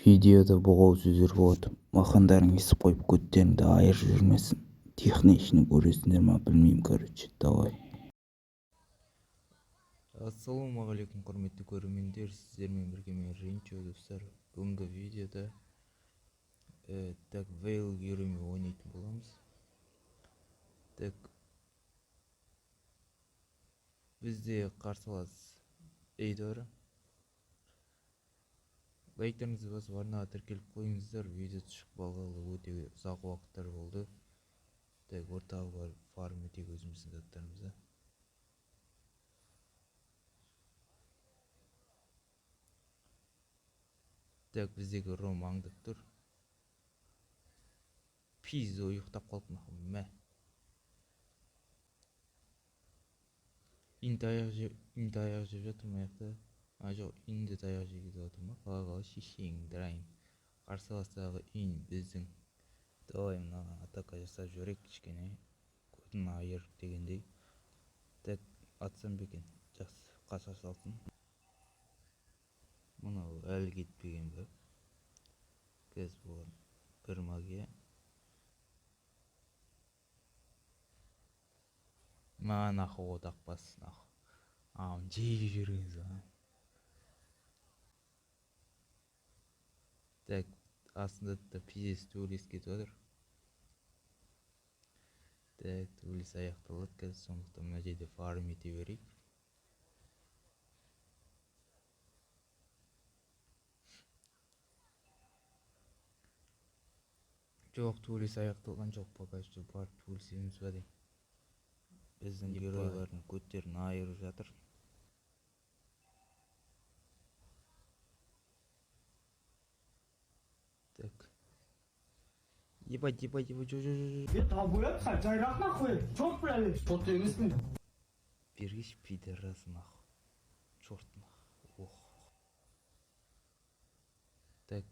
Видеода боғауыз сөздер болады. Мақандарың естіп қойып, көттеріңді айырып жібермесін. Техничный көресіңдер ма, білмеймін, короче, давай. Ассалаумағалейкум, құрметті көрермендер, сіздермен бірге мен, Ренчо. Достар, бүгінгі видеода так, Вейл героймен ойнайтын боламыз. Так, бізде қарсылас Эйдора. Лайктарыңызды басып, арнаға тіркеліп қойыңыздар. Видео шықпағалы өте ұзақ уақыттар болды. Так, ортаға барып фарм етейік өзіміздің заттарымызды. Так, біздегі Ром аңдып тұр. Пизда, ұйықтап қалды, нахуй, мә. Ин таяқ жеп, ин таяқ жеп жатыр мына жақта. А, жоқ, инді таяқ жегізіп жатыр ма? Қалай, қалай, шешеңді ұрайын. Қарсыластағы ин біздің. Давай, мынаған атака жасап жіберейік кішкене. Көтін айыр дегендей. Так, атсам ба екен? Жақсы, қаша салсын. Мынау әлі кетпеген бе? Қазір бұған бір магия. Мә, нахуй, одақ бас, нахуй. Ам, жеп жібергенсің, а. Так, астында да пиздец төбелес кетіп жатыр. Так, төбелес аяқталады қазір, сондықтан мына жерде фарм ете берейік. Жоқ, төбелес аяқталған жоқ, пока что барып төбелесеміз ба деймін. Біздің геройлардың көттерін айырып жатыр. Так. Ебать, ебать, ебать, жо, жо, жо, жо. Е, долбоеб, жайрақ нахуй, черт, блядь, черт емеспін. Бергеш, пидорас, нахуй. Черт, нахуй. Ох. Так.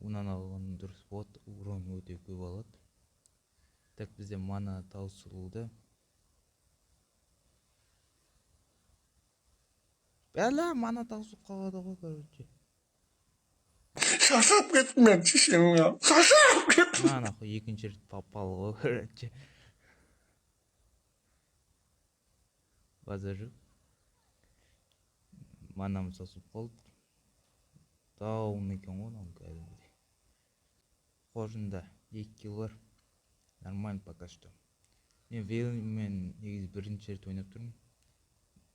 Онан алған дұрыс болады, урон өте көп алады. Так, бізде мана таусылды. Бәлә, мана таусылып қалады ғой, короче. Шаршап кеттім мен, шешеңе. Шаршап кеттім. На, нахуй, екінші рет попал ғой, короче. Базар жоқ. Манам таусылып қалды. Даун екен ғой мынау кәдімгідей. Қоржында 2 килл бар. Нормально пока что. Мен Вейлмен негізі бірінші рет ойнап тұрмын.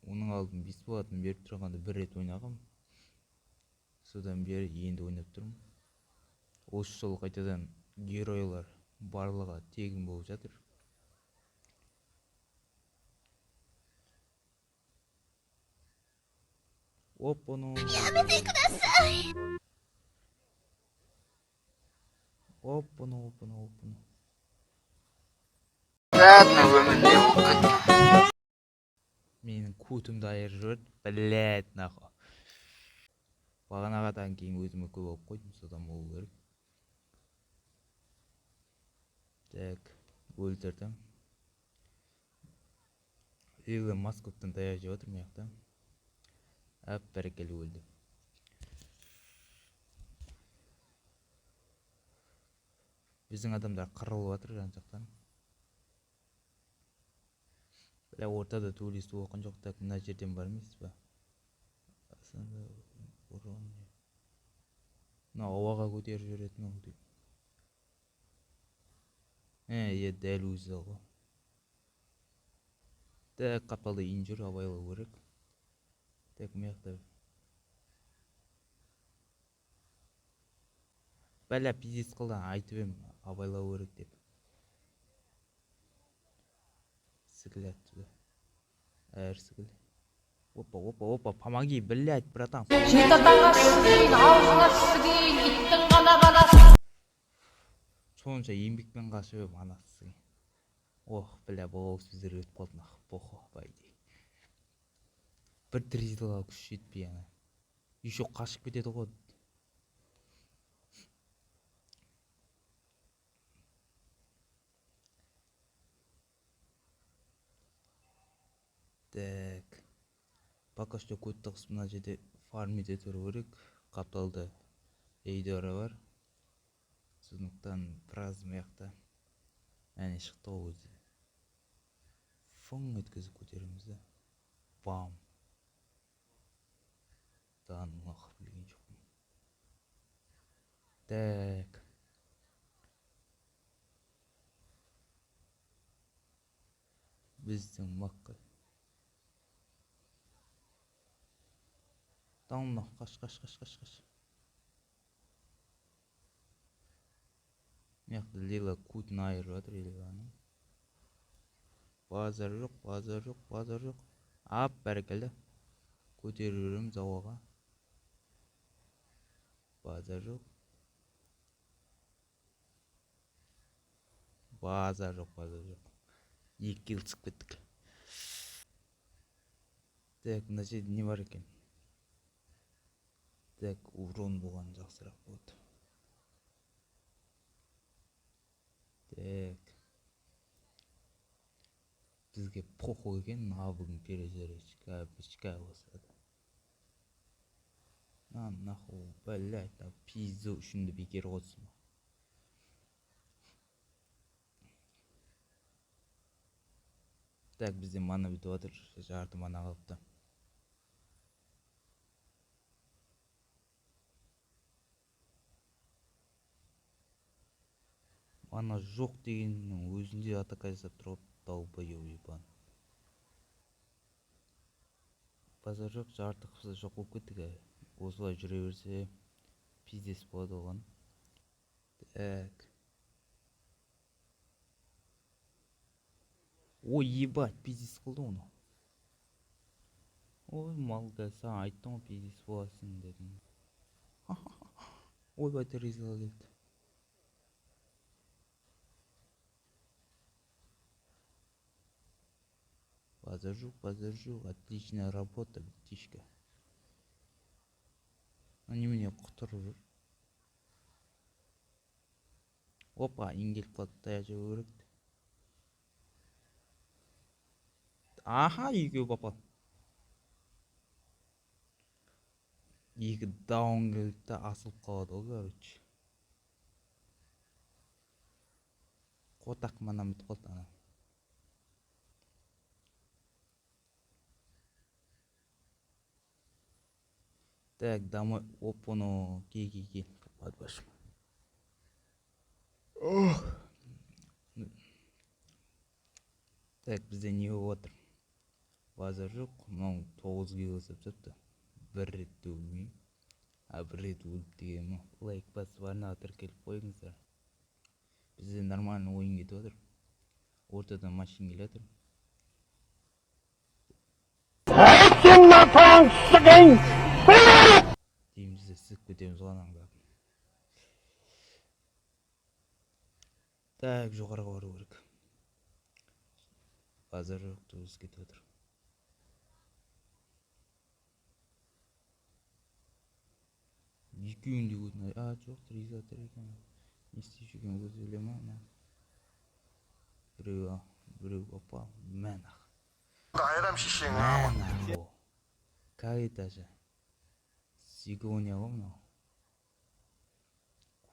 Оның алдын бесплатно беріп тұрғанда бір рет ойнағам. Содан бері енді ойнап тұрмын. Осы жолы қайтадан геройлар барлығы тегін болып жатыр. Опа-ну. Опа-ну, опа-ну, опа-ну. Менің көтімді айырып жіберді, блядь, нахуй. Бағанағыдан кейін өзіме көп алып қойдым, содан болу керек. Так, өлтірдім. Лила Московтан таяқ жеп жатыр мына жақта. Әп, бәрекелді, өлді. Біздің адамдар қырылып жатыр жан жақтан. Бля, ортада төбелесіп оққан жоқ. Так, мына жерден бар емес па? Астында урон. Мына ауаға көтеріп жіберетін ол деп. Е, дәл өзі ғой. Так, қапталда ин жүр, абайлау керек. Так, мына жақта. Бәлә, пиздец қылды, айтып ем, абайлау керек деп. Сігіл атты. Әр сігіл. Опа, опа, опа, помоги, блядь, братан. Жеті атаңа сігейін, аузыңа сігейін, иттің ғана баласы. Сонша еңбекпен қашып ем, анасы. Ох, бля, бұл сөздер өтіп қалды, нах, похуй, по идее. Бір тризлға күш жетпей ана. Еще қашып кетеді ғой. Так. Пока что көт тығыс мына жерде фарм ете тұру керек. Қапталда Эйдора бар. Сондықтан біраз мына әне шықты ғой өзі. Фың еткізіп көтереміз да. Бам. Да нахуй, білген жоқпын. Так. Біздің макка. Даун, қаш, қаш, қаш, қаш, қаш. Мына жақта Лила көтін айырып жатыр Лиланың. Базар жоқ, базар жоқ, базар жоқ. Ап, бәрекелді. Көтеріп жүреміз ауаға. Базар жоқ. Базар жоқ, базар жоқ. 2 килл түсіп кеттік. Так, мына жерде не бар екен? Так, урон болған жақсырақ болады. Так. Бізге похуй екен, навыгын перезарядка, бычка болса да. На, нахуй, блядь, на пизду үшін де бекер қосма. Так, бізде мана бітіп жатыр, жарты мана қалыпты. Мана жоқ дегеннің өзінде атака жасап тұр ғой, долбоеб ебан. Базар жоқ, жарты қыпсы жоқ болып кеттік әлі. Осылай жүре берсе пиздес болады оған. Так. Ой, ебать, пиздес қылды оны. Ой, малға, саған айттым ғой, пиздес боласың дедім. Ойбай, Тереза келді. Базар жоқ, базар жоқ. Отличная работа, братишка. Немене құтырып жүр. Опа, ең келіп қалды, таяқ жеу керек. Аха, екеуі попал. Екі даун келді да асылып қалады ғой, короче. Қотақ манам бітіп қалды ана. Так, домой. Опа, кел, кел, кел. Под башым. Ох. Так, бізде не болып жатыр? Базар жоқ. Мынау 9 кило жасап тастапты. Бір рет өлмей. А, бір рет өліп деген ма? Лайк басып арнаға тіркеліп қойыңыздар. Бізде нормально ойын кетіп жатыр. Ортадан машина келе жатыр. Дейміз де сізіп кетеміз ғой ананың бәрін. Так, жоғарыға бару керек. Базар жоқ, туыс кетіп жатыр. Екеуін де көтін ай-, а, жоқ, Тереза тұр екен. Не істеп жүрген өзі біле ма, ана? Біреу, біреу, опа, мә нах. Айрам шешең, Мә а. нах. Как это же? Сигония ғой мынау.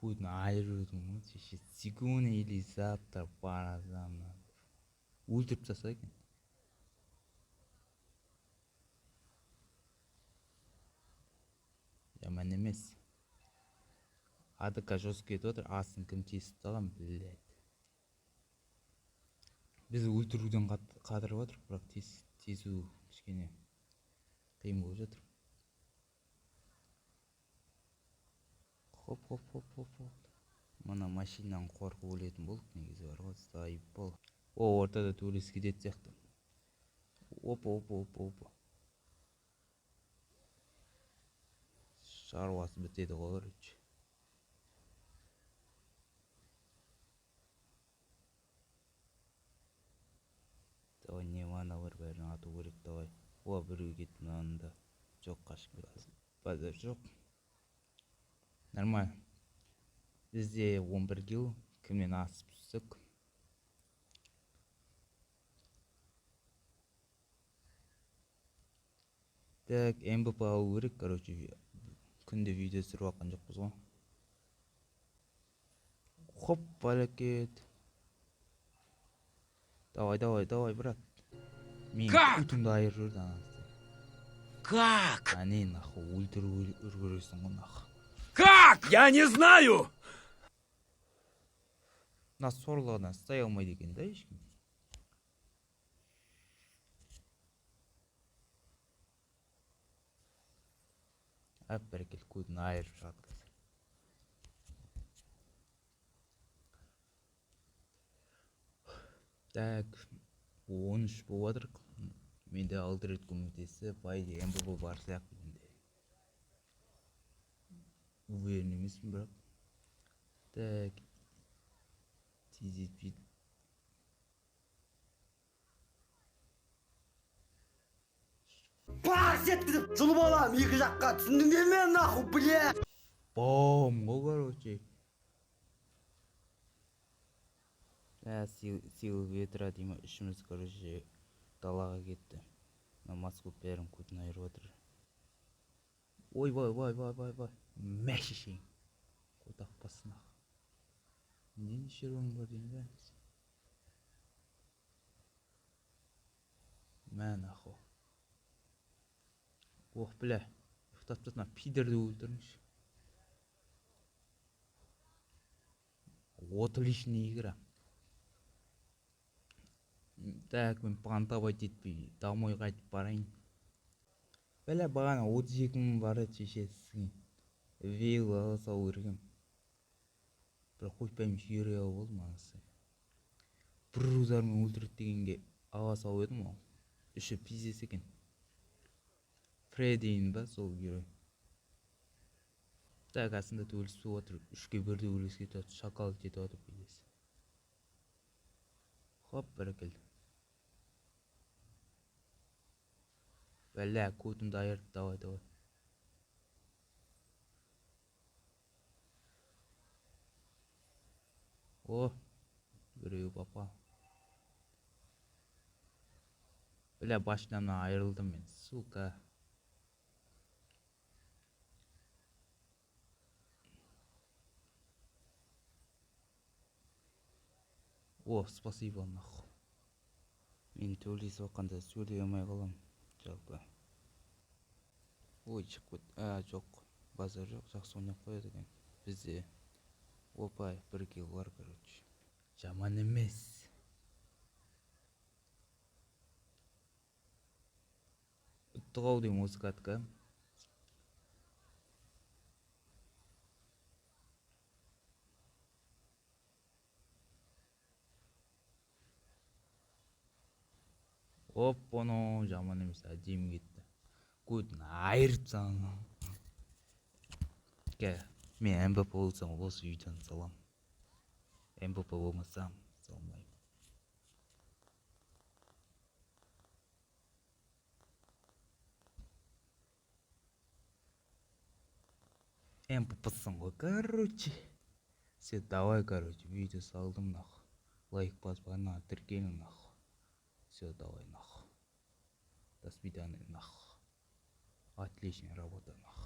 Көтін айырып жүрдің ғой, шеше. Сигония или завтра барасам. Өлтіріп тастаса екен. Жаман емес. АДК жосып кетіп отыр. Асын кім тесіп тастаған, блядь. Біз өлтіруден қатырып отыр, бірақ тесу кішкене қиын болып жатыр. Хоп, хоп, хоп, хоп, хоп. Мына машинадан қорқып өлетін болдық негізі бар ғой, заебал. О, ортада төбелес кететін сияқты. Опа, опа, опа, опа. Шаруасы бітеді ғой, короче. Давай, не мана бар, бәрін ату керек, давай. О, біреу кетті мынаның да. Жоқ, қашып кетті. Базар жоқ. Нормально. Бізде 11 килл, кімнен асып түстік. Так, МВП алу керек, короче. Күнде видео түсіріп жатқан жоқпыз ғой. Хоп, бәрекет. Давай, давай, давай, брат. Мен Как? көтімді айырып жіберді анасы. Как? Әне, нахуй, өлтіріп үлгересің ғой, нахуй. Как? Я не знаю! Мына сорлығынан ұстай алмайды екен да ешкім. Әп, бәрекелді, көтін айырып шығады қазір. Так, 13 болып жатыр. Менде алты рет көмектесті, по идее МПП бар сияқты менде. Уверен емеспін бірақ. Так, тездетпейді. Пах еткізіп жұлып аламын екі жаққа, түсіндің бе, нахуй, бля? Бом ғой, короче. Ә, сила ветра дей ма, үшіміз, короче, далаға кетті. Мына Москва бәрін көтін айырып жатыр. Ойбай, бай, бай, бай, бай. Мә, шешең. Қотақ басын ақ. Менде неше рөлім бар деймін да. Мә, нахуй. Ох, бля. Ұйықтап тастады, мына пидорды өлтіріңізші. Отличная игра. Так, мен понтовать етпей домой қайтып барайын. Бәле, бағана 32 мың бар еді, шешесің. Вейл ала салу керек ем. Бірақ хоть пойми герой алып алдым анасы. Бір удармен өлтіреді дегенге ала салып едім ол. Іші пиздец екен. Фреддиін ба сол герой. Так, астында төбелесіп отыр. 3-ке 1 төбелесіп кетіп жатыр. Шакал жетіп жатыр пиздец. Хоп, бәрекелді. Бәлә, көтімді айырды, давай, давай. О, біреуі папа. Бля, башнямнан айырылдым мен, сука. О, спасибо, нахуй. Мен төбелесіп жатқанда сөйлей алмай қаламын, жалпы. Ой, шығып кетті. А, жоқ, базар жоқ, жақсы ойнап қояды екен. Бізде опа, бір килл бар, короче. Жаман емес. Ұттық ау деймін осы катка. Оп, оны жаман емес, әдемі кетті. Көтін айырып тастаған. Кә, мен МВП болсам осы видеоны салам. МВП болмасам салмаймын. МППсың ғой, короче. Все, давай, короче, видео салдым, нахуй. Лайк басып, ана тіркелің, нахуй. Все, давай, нахуй. До свидания, нахуй. Отличная работа, нахуй.